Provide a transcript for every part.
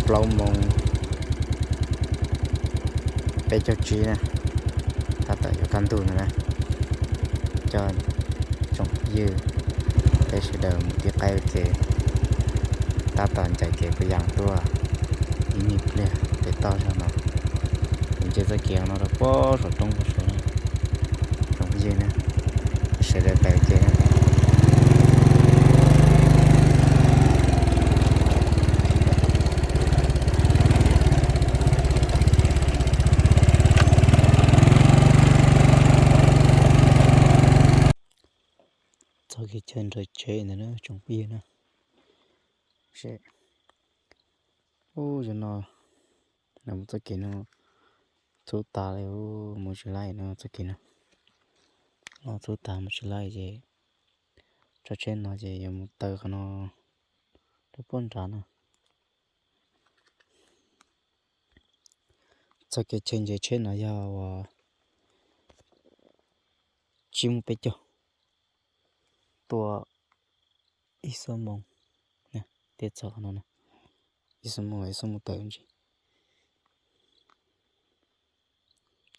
plaub moos peb caug tsib na, tab tom yuav kaj ntug no na. Coj tsoom phooj ywg peb sawv daws mus tib qaib ua ke, tab tom ncaim kev puas yas tuaj ib me pliag pem toj zog no. Kuv nce txoj kev no rau puag saum roob puag saud na, tsoom phooj ywg na, sawv daws pais ua ke na. Txoj kev chaw nram tsev ntawd na tsoom phooj ywg na. Seb, ub, zaum no, no mus txoj kev no txhub tas li, mus tsis laij no txoj kev no. Los txhub tas mus tsis laij ces tso tsheb no ces yuav mus taw qhov no rau puag nrad no. Txoj kev chaw nce tsheb no yog uas tsib mus peb caug, tua ib xuab moos thiaj txog qhov no na. Ib xuab moos los ib xuab moos tawm ntsis.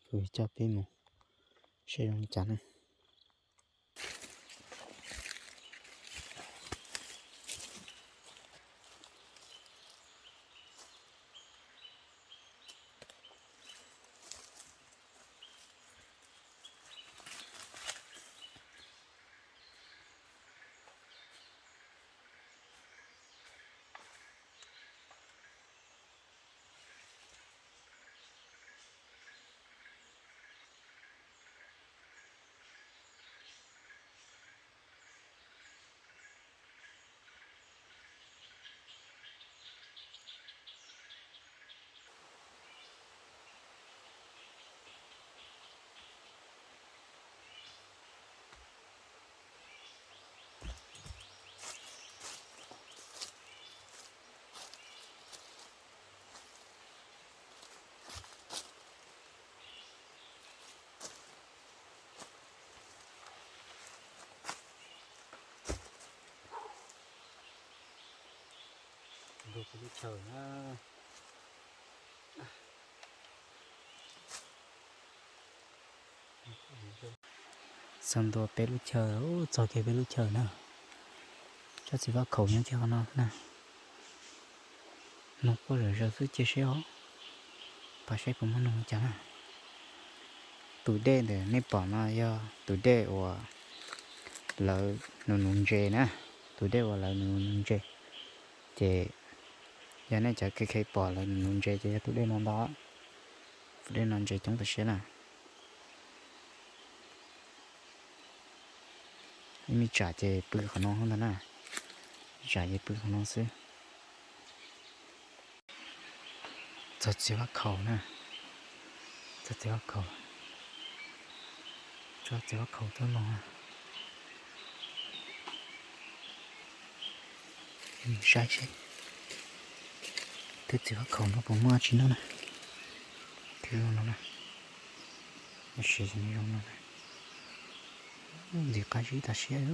Kuv coj peb mus saib zoo li cas na. Ntua peb lub chaw na. Txog ntua peb lub chaw, txog kiag peb lub chaw na. Tsob txiv vaj khaum nyob kiag qhov no na. Noog quaj zom zaws xwb cia seb os. Pab saib puas muaj noog li cas na. Tus dej ntawm nej pom no yog tus dej uas lawv nus nus ntses na. Tus dej uas lawv nus nus ntses. Ces yog nej cov kev kheev pom lawv nus nus ntses ces yog tus dej no ntag. Tus dej no ntses coob tas siab na. Ib me tsam ces pw qhov no ntag na. Ib tsam ces pw qhov no xwb. Txog txiv vaj khaum na. Txog txiv vaj khaum. Txog txiv vaj khaum tuaj no. Saib seb twb txiv vaj khaum no puas muaj tsis noj na. Twb zoo no na. Siv zoo no na. Ntxim qab zib tas siab.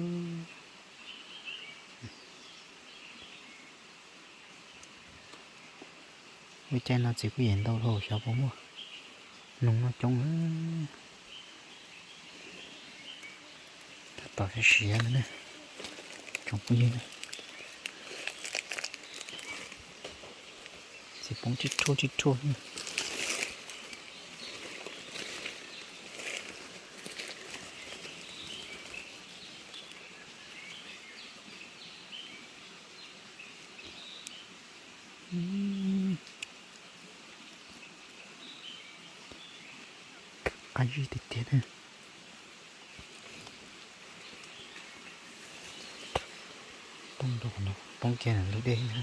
Lub caij no txiv kuj yeej ntau los xyov puas muaj. Noog noj coob. Tab tom siav siav na. Tsoom phooj ywg, txiv poob tib rhuaj tib rhuaj. Qab zib tiag tiag na. Poob rau qhov no, poob kiag ntawm lub dej na.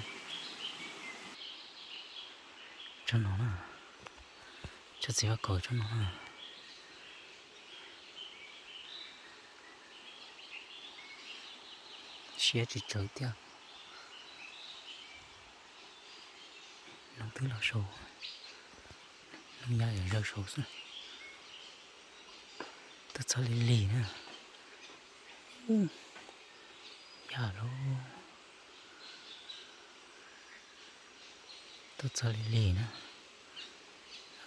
Tsob no na, tsob txiv vaj khaum tsob no na. Siab tsis tsawg tiag. Noog twb los saud, noog ya yam zaws saud xwb. Twb txog lig lig na. Ya lauj. Tuaj txog Lig Lig na,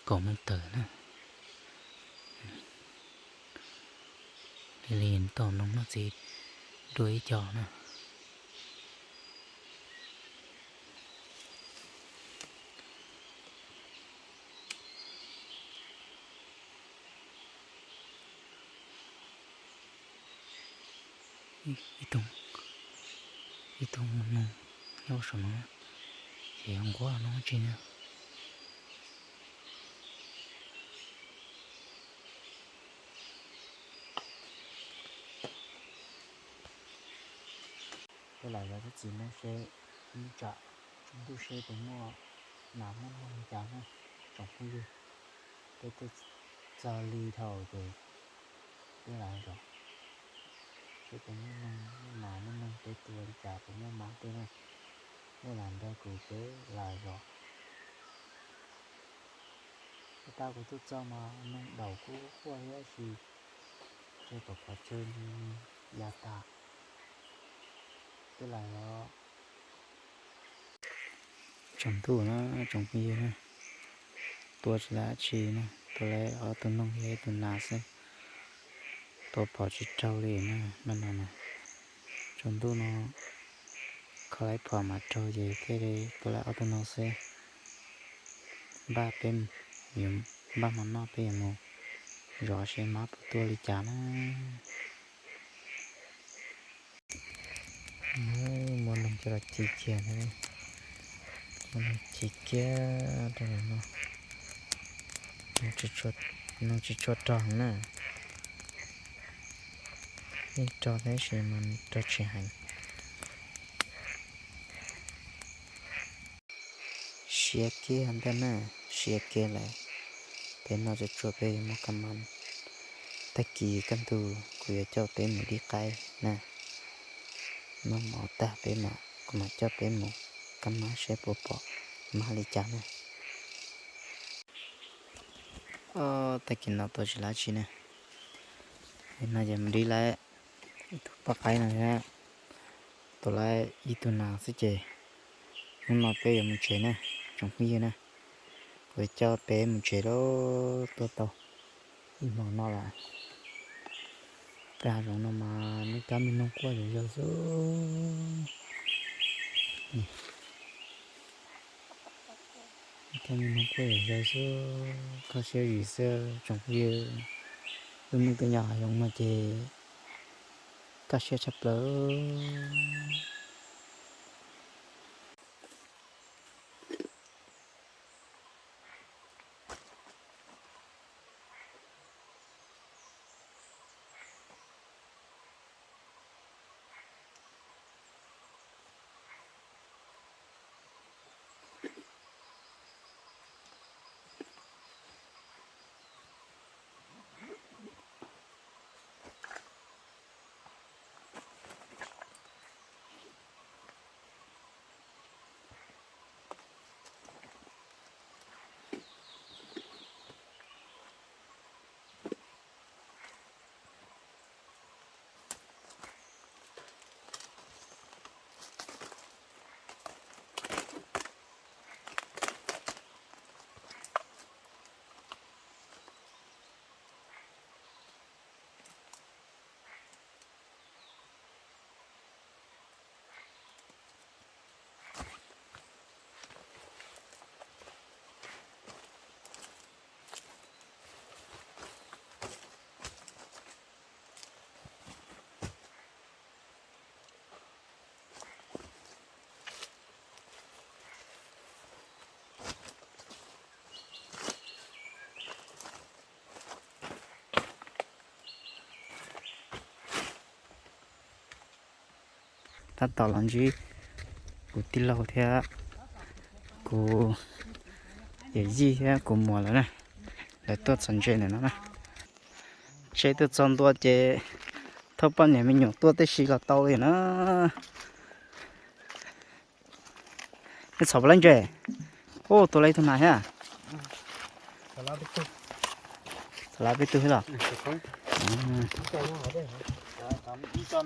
kaum moos tawm na. Lig Lig tau noog noj txiv dua ib co na. Ib tug, ib tug noog nyob saum no, ces nquab noog tsi na. Peb lam zov tib txiv noog seb, ib tsam tsaus ntuj seb puas muaj nas muaj noog li cas na tsoom phooj ywg. Peb tuaj txog Lig dhau ces peb lam zov seb puas muaj noog, muaj nas muaj noog peb tua li cas puas muaj mab tej na. Nej lam nrog kuv peb lam zov. Tab sis kuv tuaj txog mas noog daum kub quaj thiab si, ces pom qhov chaw ya tas. Peb lam zov. Tsaus ntuj na tsoom phooj ywg na, tua tsis tau dab tsi na, tua lawm ob tug noog thiab ib tug nas xwb. Tua phom tsis raug li na, no no na. Tsaus ntuj no kho lawm phom mas raug ces thiaj li tua lawm ob tug noog xwb. Npaj peb, npaj hmo noj peb yuav mus zov seb mab puas tuaj li cas na. Muab noog coj los ci kiag, muab noog ci kiag rau no, noog tsis tshua rog na. Yeej rog tab sis mas rog tsis heev. Siav kiag ntag na, siav kiag lawm. Peb noj tsuag tsuag peb yuav muab kab mab. Tag kis kaj ntug kuv yuav coj peb mus dib qaib na. Noj mov tag peb mam, kuv mam coj peb mus kab mab seb puas pom mab li cas na. Tag kis no tua tsis tau dab tsi na. No ces mus dib lawm ib tug poj qaib no thiab, tua lawm ib tug nas xwb ces hnub no peb yuav mus tsev na tsoom phooj ywg na. Kuv coj peb mus tsev lauj, tuaj tau ib hmo no lawm. Tej hav zoov no mas nej kab me noog quaj zom zaws xwb. Kab me noog quaj zom zaws xwb, kho siab zim xwb tsoom phooj ywg. Tus neeg tus nyob hav zoov no ces kaj siab tshaj plaws. Tab tom los ntsib kuv tij laug thiab kuv yawm yij thiab kuv muam lawv na, lawv tuaj txhos ntses ntawm no na. Tsheb tuaj txog ntua ces thauj poj niam me nyuam tuaj tib si los tau li na. Nej txhom puas laib ntses? Ua tus laib tus nas thiab. Txhom laib peb tug thiab los?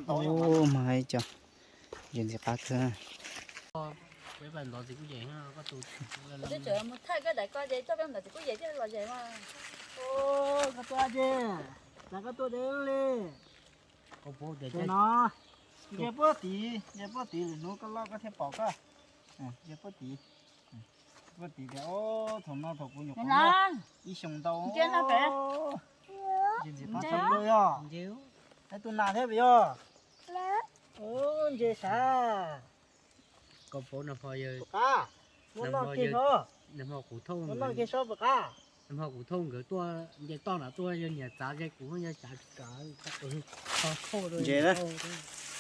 Ua mas ib co ntses ntxim qab kawg. Peb mus ntov txiv kuj yem, koj tus, twb tseem mus thaij koj daim ko ces coj peb mus ntov txiv kuj yem thiaj los zem mas. Koj tuaj ces, cas koj tuaj deb li. Ces no, nce puag tid, nce puag tid lwm hnub koj loj koj thiaj pom koj. Nce puag tid, puag tid tias, thaum no thaum kuv nyuam qhuav muaj ib xyoos ntau. Ntses txhob pw yog, es tus nas thiab puas yog? Ntses sav. Puas qab? Muab noj kiag sob, muab noj kiag sob puas qab? Nag hmo kuv thauj nkawd tuaj nce toj nram tuaj yog niam txav ze kuv yog cav tsis kav, ntses,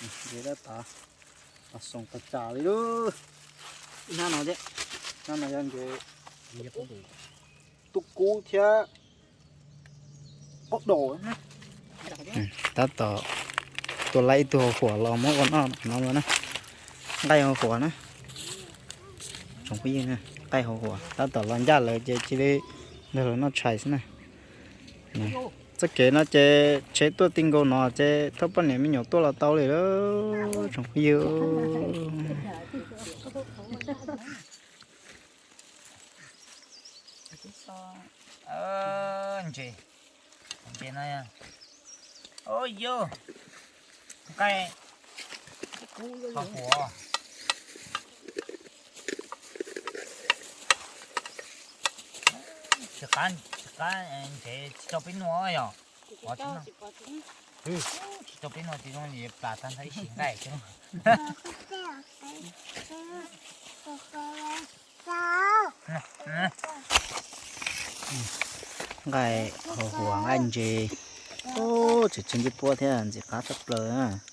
ntses dab tas, xoom tas tsam li lub. Ib hnab no thiab, hnab no yog ntses tub kub thiab qaub daus. Tab tom tua laib ib tug hau huam los muab ua noj no na. Nqaij hau huam na, tsoom phooj ywg, nqaij hau huam tab tom los ncaj lawm ces cia li nrog lawv noj tshais xwb na. Txoj kev no ces tsheb tuaj ti nkaus no ces thauj poj niam me nyuam tuaj los tau li lawm tsoom phooj ywg. Ntses, ntses no, o yog nqaij hau huam. Tsis qab, tsis qab, ntses tsis tau peb noj yog. Tsis tau peb noj ces zoo li plas tag ntawm ib sim nqaij xwb. Nqaij hau huam nqaij ntses, tseem tsw ntsis puab thiab ntxim qab tshaj plaws.